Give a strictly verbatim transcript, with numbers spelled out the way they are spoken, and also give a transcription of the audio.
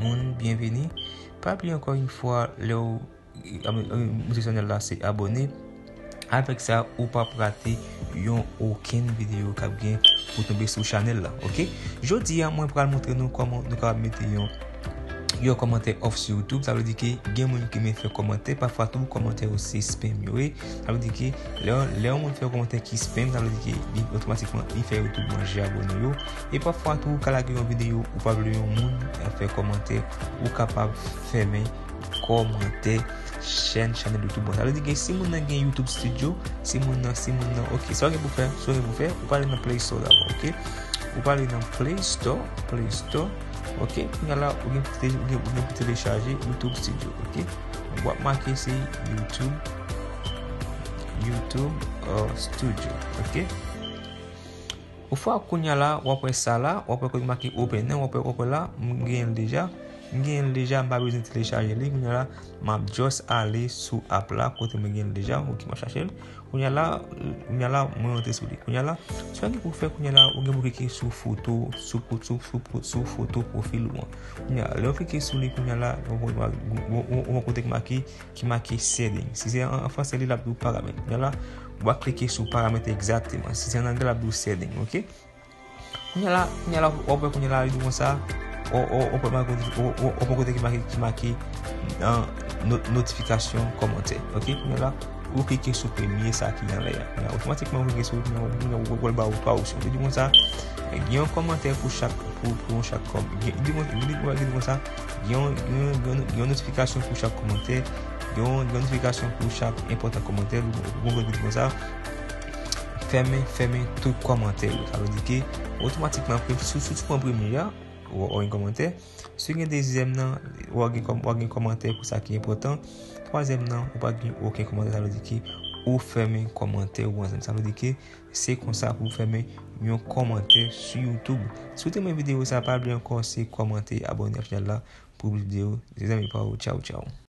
Moun, byenveni. Pa bliye ankò yon fwa, lè w, a, a, moute chanèl la, se abòne. Avèk sa, ou p ap rate yon okenn videyo k ap gen pou tonbe sou chanèl la, oke? Jodi a, mwen pral montre nou kòman nou kapab mete yon, yon kòmantè off sou YouTube. Sa vle di ke gen moun ki renmen fè kòmantè, pafwa tou kòmantè yo se spam yo ye. Sa vle di ke lè, lè yon moun fè yon kòmantè ki spam, sa vle di ke li otomatikman li fè YouTube manje abòne yo. E pafwa tou ou ka lage yon videyo, ou pa vle yon moun, eh, fè kòmantè, ou kapab fèmen kòmantè chèn, chanèl YouTube ou an. Sa vle di ke si moun nan gen YouTube Studio, si moun nan, si moun nan, oke, sa w gen pou fè, sa w gen pou fè, ou prale nan Play Store dabò, oke? Ou prale nan Play Store, Play Store, oke? Kounye a la, ou gen pou te-, ou gen, ou gen pou telechaje YouTube Studio, oke? W ap make se YouTube, YouTube, uh, Studio, oke? Yon fwa kounye a la, w ap wè sa la, w ap wè kote make open nan, w ap wè, w ap wè la, m gen l deja. M gen l deja, m pa bezwen telechaje li. Kounye a la, m ap just ale sou app la, kote mwen gen l deja, oke, m ap chache l. Kounye a la, kounye a la, mwen rantre sou li. Kounye a la, sa w gen pou fè kounye a la, ou gen pou klike sou foto, sou, sou, sou, sou foto pwofil ou an. Kounye a, lè w klike sou li, kounye a la, w, w, w, w, w kote ki make ki make setting. Si se an, an fransè, li l ap di w paramèt. Kounye a la, w a klike sou paramèt egzakteman. Si se an anglè, l ap di w setting, oke? Kounye a la, kounye a la, w ap wè kounye a la, li di w konsa, w, w, w ap wè kote, w, w, w ap wè kote ki make, ki make, an, not-, notifikasyon kòmantè, oke? Kounye a la, ou klike sou premye sa ki anlè a. Kounye a, otomatikman, ou klike sou li, kounye a, kounye a, w, w, w al ba ou twa opsyon. Li di w konsa, gen yon kòmantè pou chak, pou, pou yon chak kòm-, gen, li di w, li di w, li di w konsa, gen yon, gen yon, gen yon, gen yon notifikasyon pou chak kòmantè, gen yon, gen yon notifikasyon pou chak enpòtan kòmantè, ou, ou, ou, ou di w konsa, fèmen, fèmen tout kòmantè yo. Sa vle di ke, otomatikman, pre-, si, si w pran premye a, w, w gen kòmantè, si w gen dezyèm nan, w gen kòm-, w gen kòmantè pou sa ki enpòtan, twazyèm nan, ou pa gen okenn kòmantè, sa vle di ke ou fèmen kòmantè ou ansanm. Sa vle di ke se konsa pou w fèmen yon kòmantè sou YouTube. Si w te renmen videyo sa, pa bliye ankò, se kòmante, abòne ak chanèl la pou plis videyo. Se zanmi pa w, tchaw, tchaw.